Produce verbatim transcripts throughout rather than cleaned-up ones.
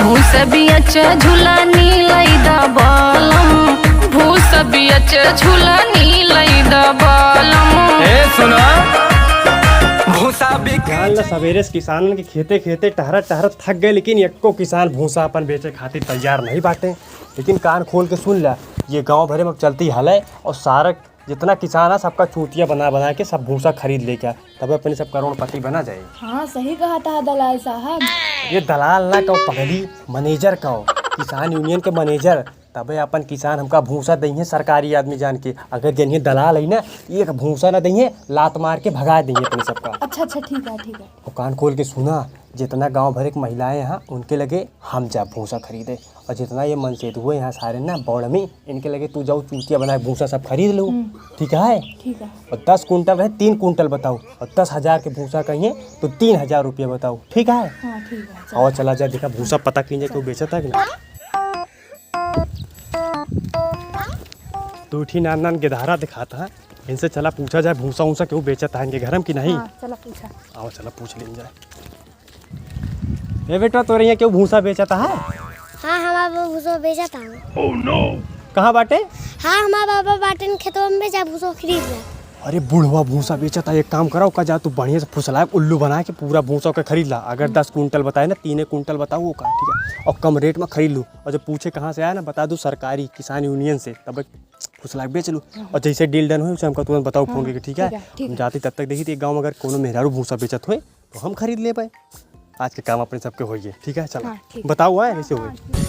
भूसा बियच झुलनी लइदा बालम, भूसा बियच झुलनी लइदा बालम। ए, सुना। भूसा बिक जान ला, सवेरे से किसानन के खेते खेते टहरत टहरत थक गए, लेकिन एको किसान भूसा अपन बेचे खातिर तैयार नहीं बाटे। लेकिन कान खोल के सुन ला, ये गांव भरे में चलती हल है और सारा जितना किसान है, सबका चूतिया बना बना के सब भूसा खरीद लेके, तबे अपने सब करोड़पति बना जाए। हाँ, सही कहत हा दलाल साहब। ये दलाल ना कहो पगली, मैनेजर कहो, किसान यूनियन के मैनेजर। तबे अपन किसान हमका भूसा दइहें सरकारी आदमी जान के। अगर जनिए दलाल है ना, एक भूसा ना दइहें, लात मार के भगा दइहें अपने सबका। अच्छा, अच्छा, ठीक है, ठीक है। और कान खोल के सुना, जितना गांव भर एक महिलाएं हैं, उनके लगे हम जा भूसा खरीदे। और जितना ये मनसेधुए यहाँ सारे ना बौड़मी, इनके लगे तू जाओ चूतिया बनाए भूसा सब खरीद लो। हम्म। ठीक है? ठीक है। और दस कुंटल रहे, तीन कुंटल बताओ, और दस हजार के भूसा कहिए तो तीन हजार रुपया बताओ। ठीक है? हाँ, ठीक है, चलो। और चला जा, देखा भूसा पता कीजिए, केहू बेचत है कि ना। दू ठी नान नान गेदहरा दिखात है, इनसे चला पूछा जाए भूसा ऊसा केहू बेचत है इनके घर में कि नहीं। हाँ, चला पूछा। आओ, चला पूछ लीन जाए। ए बेटवा, तोरे यहाँ केहू भूसा बेचत है? हाँ, हमार बाबा भूसा बेचत है। कहाँ बाटे? हाँ, हमार बाबा बाटेन खेतवा में, जा भूसा खरीद ले। अरे बुढ़वा भूसा बेचत है, एक काम करा, ओका जा तू बढ़िया से फुसलाए, उल्लू बना के पूरा भूसा ओके खरीद ला। अगर दस कुंटल बताए ना, तीने कुंटल बताऊ ओका, ठीक है? और कम रेट में खरीद लू। और जब पूछे कहाँ से आया ना, बता दू सरकारी किसान यूनियन से, तब फुसला के बेच लू। और जैसे डील डन होई, उसे हमका तुरंत बताऊ फोन करके, ठीक है? ठीक है, ठीक है। हम जाते तब तक देखी थी गाँव में अगर कोनो मेहरारू भूसा बेचत होए, तो हम खरीद लेबै। आज के काम अपने सबके होइए, ठीक है? चला। हाँ, ठीक है। बताओ, आए, हाँ, ऐसे हाँ, होए। ठीक।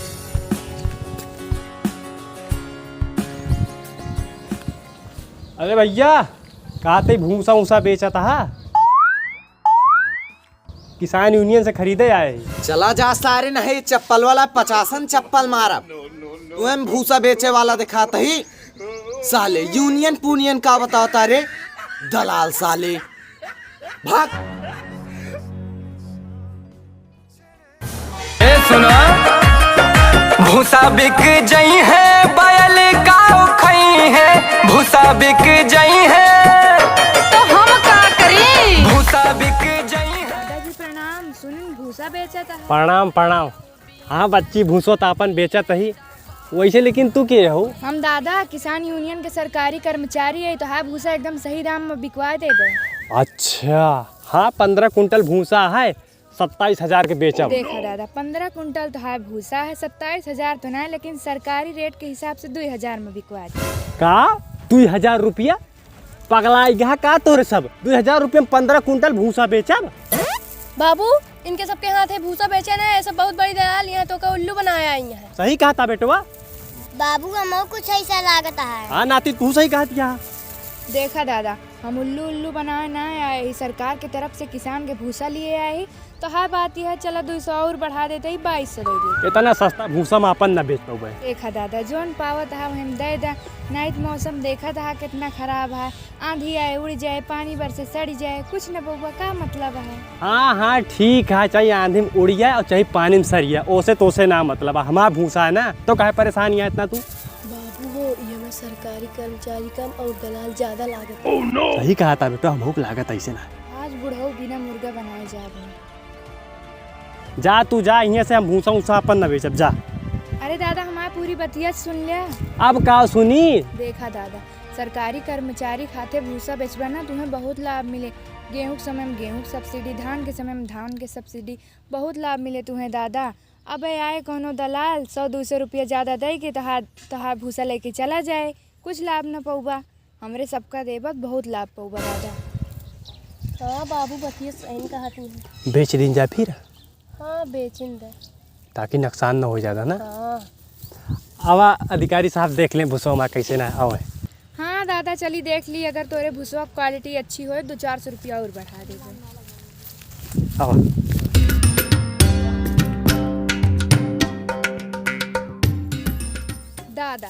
अरे भैया, का ते भूसा ऊसा बेचत हा? किसान यूनियन से खरीदे आए। चला जा सारे, नहीं चप्पल वाला पचासन चप्पल मारब। तुहन भूसा बेचे वाला दिखात ही। साले यूनियन पूनियन का बतावता रे, दलाल साले। भाग। ए सुना, भूसा बिक जइहैं, बैल काऊ खइहैं, भूसा बिक जइहैं। तो हम का करी? भूसा बिक जइहैं। दादाजी प्रणाम, सुनिन भूसा बेचत है। प्रणाम, प्रणाम। हाँ बच्ची, भूसो त आपन बेचत ही। वैसे लेकिन तू के हो? हम दादा किसान यूनियन के सरकारी कर्मचारी है, तो हाँ भूसा एकदम सही दाम में बिकवा देबे। अच्छा, हाँ, पन्द्रह कुंटल भूसा है, सत्ताईस हजार के बेचब। देखा दादा, पन्द्रह कुंटल तो है भूसा है, सत्ताईस हजार तो ना, लेकिन सरकारी रेट के हिसाब से दुई हजार में बिकवा दे। का? दुई हजार रुपया? पगलाई गा का तोरे सब? दुई हजार रुपया में पन्द्रह कुंटल भूसा बेचब? बाबू, इनके सबके हाथे भूसा बेचे ना, ये सब बहुत बड़ी दलाल, यहाँ तो का उल्लू बनाया आई है। सही कहा था बेटवा। बाबू, हमहू कुछ ऐसा लागत है। हाँ नाती, तू सही कहत या। देखा दादा, हम उल्लू उल्लू बनाए ना आए ही, सरकार के तरफ से किसान के भूसा लिए आए ही। तो हाँ बात यह, चला दुई सौ और बढ़ा देते ही, बाईस सौ दे देते। इतना सस्ता भूसा में अपन ना बेच पावे। देखा दादा, जोन पावत है हम दे दा, नहीं तो मौसम देखत है कितना खराब है, आंधी आए उड़ जाए, पानी बरसे सड़ जाए, कुछ न बउआ, का मतलब है? हाँ हाँ ठीक है, चाहे आंधी में उड़ जाए और चाहे पानी में सड़ जाए, ओसे तो ओसे ना मतलब है। हमार भूसा है ना, तो काहे परेशान है इतना तू? बाबू हो, ये हमें सरकारी कर्मचारी कम और दलाल ज्यादा लागत है। सही कहा था बेटा, हमहू के लागत ऐसे ना। आज बुढ़ऊ बिना मुर्गा बनाए जा रहे हैं। जा तू जा, इहाँ से हम भूसा ऊसा अपन न बेचब, जा। अरे दादा, हमार पूरी बतिया सुन ले। अब का सुनी? देखा दादा, सरकारी कर्मचारी खाते भूसा बेचबा ना, तुम्हें बहुत लाभ मिले। गेहूं के समय में गेहूं के सब्सिडी, धान के समय में धान के सब्सिडी, बहुत लाभ मिले तुम्हें दादा। अबे आए कोनो दलाल सौ दो सौ रुपया ज्यादा दे के तोहार, तोहार भूसा लेके चला जाए, कुछ लाभ न पउबा। हमरे सबका देबक बहुत लाभ पउबा दादा। हाँ बाबू, बतिया सही कहत ही। बेच दिन जा फिर। हाँ, बेचिन दे। ताकि नुकसान न हो ज्यादा ना। हाँ। आवा अधिकारी साहब, देख लें भूसवा हमार कैसे ना आवे। हाँ दादा, चली देख ली, अगर तोरे भूसवा क्वालिटी अच्छी होए, दो चार सौ रुपया और बढ़ा देबे। आवा। दादा,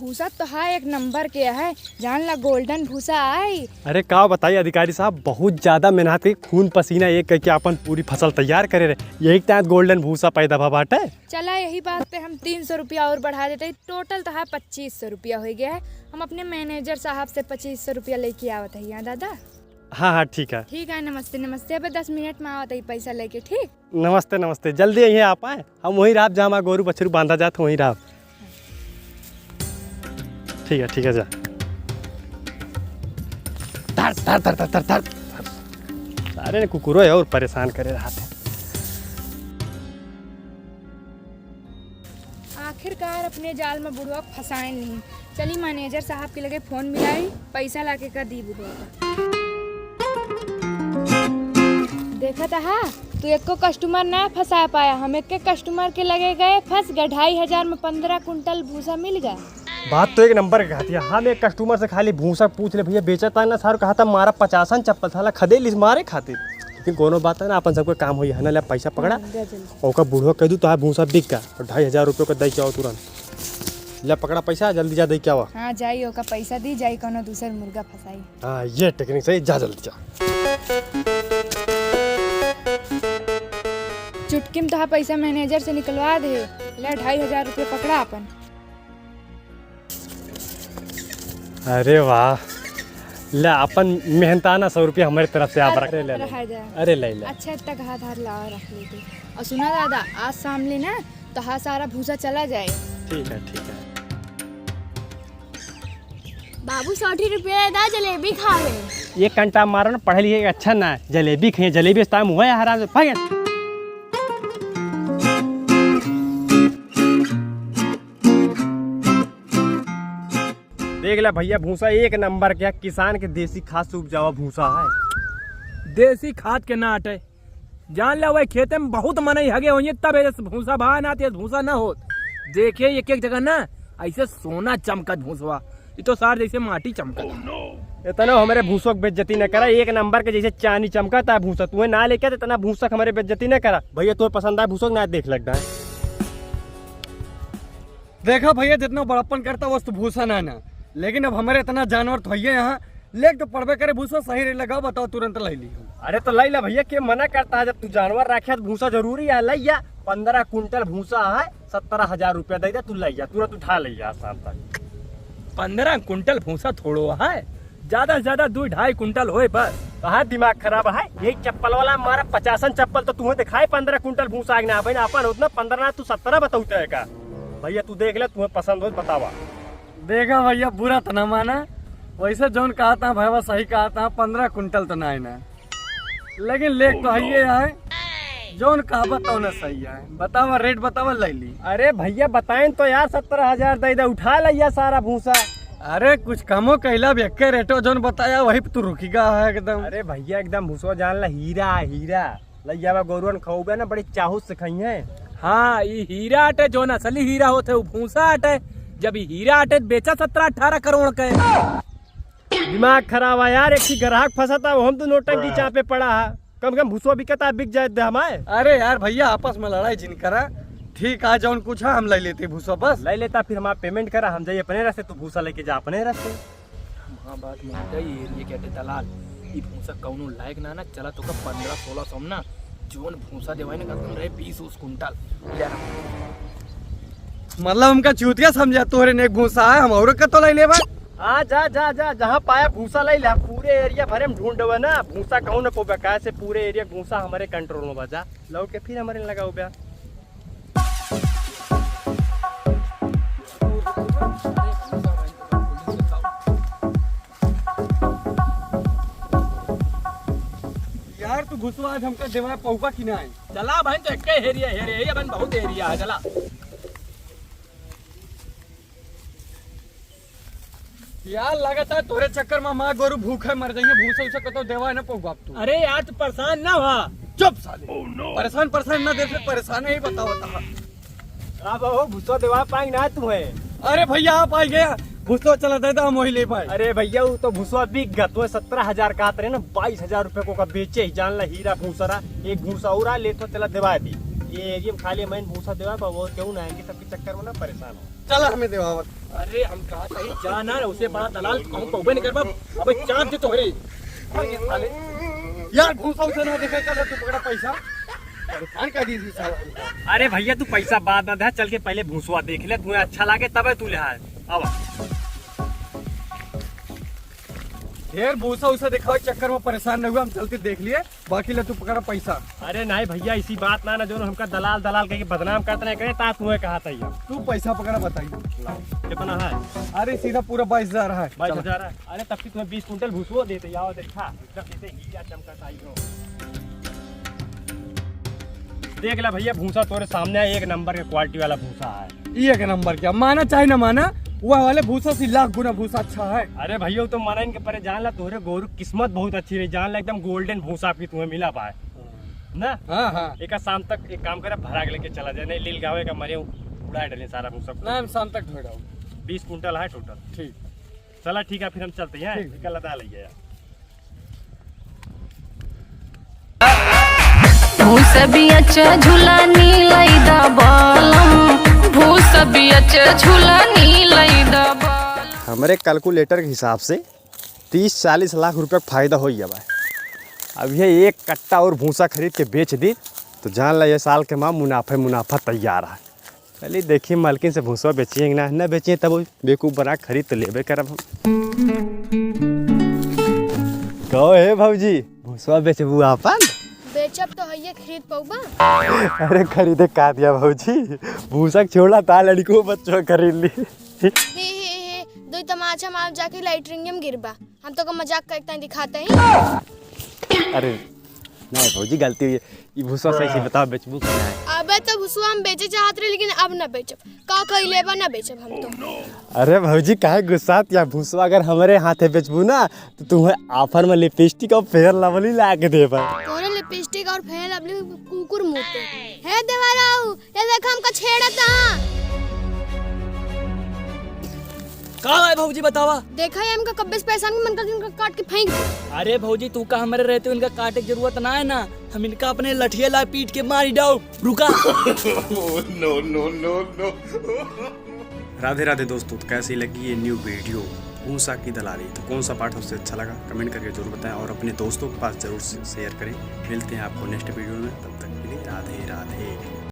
भूसा तो है एक नंबर के है, जान ला गोल्डन भूसा आई। अरे का बताई अधिकारी साहब, बहुत ज्यादा मेहनत के, खून पसीना एक करके अपन पूरी फसल तैयार करे रहे, यही के तहत गोल्डन भूसा पैदा भा बाटे। चला यही बात पे हम तीन सौ रुपया और बढ़ा देते, टोटल तो है पच्चीस सौ रुपया हो गया है। हम अपने मैनेजर साहब से पच्चीस सौ रुपया लेके आवत है यहाँ दादा। हाँ, हाँ, ठीक है। ठीक है, नमस्ते, नमस्ते। अबे दस मिनट में आवत ही पैसा लेके, ठीक? नमस्ते, नमस्ते। जल्दी अइहे आप, आए। हम वहीं रहब, जहाँ हमार गोरू बछरू बांधा जात, वहीं रहब। ठीक है, ठीक है, जा। धर, धर, धर। सारे ने कुकुरो है और परेशान करे रहत है। आखिरकार अपने जाल में बुढ़वा फंसाए नहीं। चली मैनेजर साहब के लगे फोन मिलाई, पैसा लाके का दी बुढ़वा का। देखत हा, तू एको कस्टमर ना फंसा पाया। हम एक कस्टमर के लगे गए, फंस गए। ढाई हजार में पन्द्रह कुंटल भूसा मिल गया। बात तो एक नंबर के कहती है। हम एक कस्टमर से खाली भूसा पूछ ले, "भैया बेचत है ना?" सार कहा था, "मारा पचासन चप्पल, साला खदे लिस मारे खातिर।" लेकिन कोनो बात है ना, अपन सबके काम होई है ना। ले पैसा पकड़ा, हाँ, दे जल्दी। ओका बुढ़वा कह दू, "तोहार भूसा बिक गया।" और ढाई हजार रुपये का दे के आओ तुरंत। ले पकड़ा पैसा, जल्दी जा दे के आवा। हाँ, जाई, ओका पैसा दी, जाई कोनो दूसर मुर्गा फंसाई। हाँ, ये टेक्निक सही, जा जल्दी जा। चुटकी में तोहार पैसा मैनेजर से निकलवा दे। ले ढाई हजार रुपये पकड़ा अपन। अरे वाह, ले अपन मेहनताना सौ रुपया हमारे तरफ से आप अरे, रख ले, ले। रहा जा। अरे ले ले। अच्छा, इतना कहा धार लावा रख लेते। और सुना दादा, आज शाम ले ना तोहार सारा भूसा चला जाए। ठीक है, ठीक है। बाबू, सौ रुपया दा, जलेबी खावे। एक घंटा मारो ना, पढ़े लिखे अच्छा ना, जलेबी खाइए, जलेबी इस टाइम हुआ है हराम से, भाग। देख ले भैया, भूसा एक नंबर के, किसान के देसी खाद से उपजावा भूसा है। देसी खाद के ना अटे, जान ले, वही खेते में बहुत मनई हगे होइए, तब एस भूसा बा, ना तो एस भूसा ना होत। देखे एक एक जगह ना, ऐसे सोना चमकत भूसवा, ये तो सार जैसे माटी चमकत। इतना हमरे भूसो के बेइज्जती न करा, एक नंबर के जैसे चानी चमकत है भूसा। तुम्हें ना लेके तो इतना भूसा के हमरे बेइज्जती न करा। भैया, तुम्हें पसंद आए भूसो के ना देख लगता है। देखा भैया, जितना बड़प्पन करता, वस्तु भूसा ना ना, लेकिन अब हमारे इतना जानवर तो है यहाँ, लेके तो पड़बे करे, भूसा सही रेट लगाओ, बताओ, तुरंत लाई ली हम। अरे तो लाई ला भैया, के मना करता है? जब तू जानवर रखे तो भूसा जरूरी है, लाई जा। पन्द्रह कुंटल भूसा है, सत्रह हजार रुपया दे दे, तू लाई जा, तुरंत उठा लाई जा शाम तक। पन्द्रह कुंटल भूसा थोड़ो है, ज्यादा से ज्यादा दो ढाई कुंटल होए बस। कहाँ दिमाग खराब है? यही चप्पल वाला मारा पचासन चप्पल तो तुम्हें दिखाए, पन्द्रह कुंटल भूसा आग ना, अपन उतना पन्द्रह ना, तू सत्रह बताऊ तय का? भैया तू देख ले, तुम्हें पसंद हो बतावा। देखा भैया, बुरा तो ना माना, वैसे जौन कहा था भैया सही कहा था, पन्द्रह कुंटल तो ना है ना, लेकिन लेक तो है ये है, जौन कहबा तौन सही है। बतावा, रेट बतावा, ले ली। अरे भैया बताएं तो यार, सत्रह हजार दे दे, उठा ले यार सारा भूसा। अरे कुछ कमो कैला भी, एक्के रेटो जौन बताया वही पे तू रुकी गा है एकदम। अरे भैया एकदम भूसो जान ला, हीरा है, हीरा। लइयावा गोरुअन खौबे ना, बड़ी चाहूत से खइहें। हाँ, ई हीरा अटे, जौन असली हीरा होत है, उ भूसा अटे। जब ई हीरा अटे, त बेचा सत्रह अठारह करोड़ के। दिमाग खराब है यार, एक ही ग्राहक फंसा था, हम तो नोटंकी चापे पड़ा है। कम से कम भूसवा बिकता, बिक जाए दे हमारे। अरे यार भैया, आपस में लड़ाई जिन करा। ठीक है, जौन कुछ है हम ले लेते भूसा बस। ले लेता, फिर हमारा पेमेंट करा, हम जाइए अपने रास्ते, तू भूसा लेके जा अपने रास्ते। हाँ, बात मान जा, ये एरिया के अटे दलाल, ई भूसा कौनो लायक ना ना, चला तो का पन्द्रह सोलह सौ में ना, जौन भूसा देवाई ना, कम से कम रहे बीस उस कुंटल, ले ना। मतलब हमका चूतिया समझा, तोहरे ने एक भूसा है, हम और कतो ले लेबा। हाँ, जा, जा, जा, जहाँ पाया भूसा ले ले, पूरे एरिया भरे में ढूंढ देवे ना, भूसा कहूँ ना पौबे, काहे से पूरे एरिया भूसा हमारे कंट्रोल में बा, जा, लौट के फिर हमारे लगाओ बे। यार, तू भूसवा आज हमका देवा पौबा कि नाहीं? चला भाई, तो एक हेरिया, हेरिया, ये बन बहुत हेरिया है, चला। यार, लगता है तोरे चक्कर में माँ गोरू भूखे मर जाइए, भूसा उसा कतो देवा ना पौबा अब तू। अरे यार, तू परेशान ना हुआ। चुप साले। परेशान, परेशान ना, देर से परेशान ही बताओ, बताओ। अब हो भूसो देवा पाएंगे ना तुम्हें। अरे भैया, आप आ गया, भूसो चला दे दो, हम वही ले पाए। अरे भैया, वो तो भूसो बिक गया, तुम्हें सत्रह हजार का आत रहे ना, बाईस हजार रुपये को का बेचे ही, जान ला हीरा भूसा रहा, एक भूसा और आ, ले तो चला देवा दी। ये एरिया में खाली मैं भूसा देवा, पर वो क्यों ना आएंगे, सबके चक्कर में ना परेशान हो। चला हमें देवावत। अरे हम कहा सही जाना रे, उसे बड़ा दलाल कहूँ पौबे नहीं कर पाब। अबे चाप दे तोहरे। अरे साले। यार भूसा उसे ना देखे, चला तू पकड़ा पैसा। परेशान कर दी थी साला। अरे भैया तू पैसा बाद में दे, चल के पहले भूसवा देख ले, तुम्हें अच्छा लागे तबे तू ले आए। अब ढेर भूसा उसा दिखावे चक्कर में परेशान न हुआ, हम चलते देख लिए, बाकी ले तू पकड़ा पैसा। अरे नहीं भैया, इसी बात ना, ना जो हमका दलाल दलाल कह के बदनाम करत रहे करे, ता तुम्हें कहा था हम। तू पैसा पकड़ा बताई। कितना है? अरे सीधा पूरा बाईस हजार है। बाईस हजार है? अरे तब की तुम्हें बीस कुंटल भूसो देते, आओ देखा, एकदम जैसे हीरा चमकत आई हो। देख ला भैया, भूसा तोरे सामने है, एक नंबर के क्वालिटी वाला भूसा है। ई एक नंबर क्या, माना चाहे ना माना, वह वाले भूसा से लाख गुना भूसा अच्छा है। अरे भैया, वो तो माना इनके परे, जान ला तोरे गोरू किस्मत बहुत अच्छी रही, जान ला एकदम गोल्डन भूसा आपकी तुम्हें मिला पाए ना। हाँ, हाँ। एक शाम तक एक काम करे, भरा के लेके चला जाए, नहीं लील गावे का मरे उड़ा डले सारा भूसा। ना, हम शाम तक ढोए डाओ। बीस कुंटल है टोटल। ठीक। चला ठीक है, फिर हम चलते हैं, ठीक। निकल लदा लइए यार। भूस बियच झुलनी लैदा बालम, भूस बियच झुलनी लैदा बालम। हमरे कैलकुलेटर के हिसाब से तीस चालीस लाख रुपया के फायदा होइ गया बा। अब ये एक कट्टा और भूसा खरीद के बेच दी तो जान ला ये साल के माँ मुनाफे मुनाफा तैयार है। चलिए देखिए मालकिन से भूसवा बेचिए कि ना, ना बेचिए तब वो बेवकूफ बना के खरीद तो लेबे करब हम। कहो हे भौजी, भूसवा बेचबू आपन? बेचब तो हइये, खरीद पउबा? अरे खरीदे का दिया भौजी, भूसा के छोड़ा ता लड़को बच्चो खरीद ली। हे, हे, हे, दो तमाचा मार जाके लैट्रिन में गिरबा। हम तो का मजाक करते हैं, दिखाते हैं। अरे नहीं भौजी, गलती हुई है। ई भूसवा सही से बताओ, बेचबू कि नहीं? अबे तो भूसवा हम बेचे चाहत रहे, लेकिन अब ना बेचब। का कइले बा, ना बेचब हम तो। अरे भौजी, काहे गुस्सात या? भूसवा अगर हमरे हाथे बेचबू ना, तो तुम्हें offer में लिपस्टिक और फेयर लवली ला के देबे। तोरे लिपस्टिक और फेयर लवली कुकुर मुँह के। हे देवराऊ, ये देखा हमका छेड़ता। का है भौजी बतावा? देखा है हमका कब्बे से परेशान, मन करता इनका काट के फेंक दे। अरे भौजी, तू का हमरे रहते हो, इनका काटे की जरूरत ना है ना, हम इनका अपने लठिया ला पीट के मारी डाओ। रुका। No, no, no, no। राधे राधे दोस्तों, तो कैसी लगी ये new video भूसा की दलाली? तो कौन सा part सबसे अच्छा लगा comment करके जरूर बताएं और अपने दोस्तों के पास जरूर से share करें। मिलते हैं आपको next video में, तब तक के लिए राधे राधे।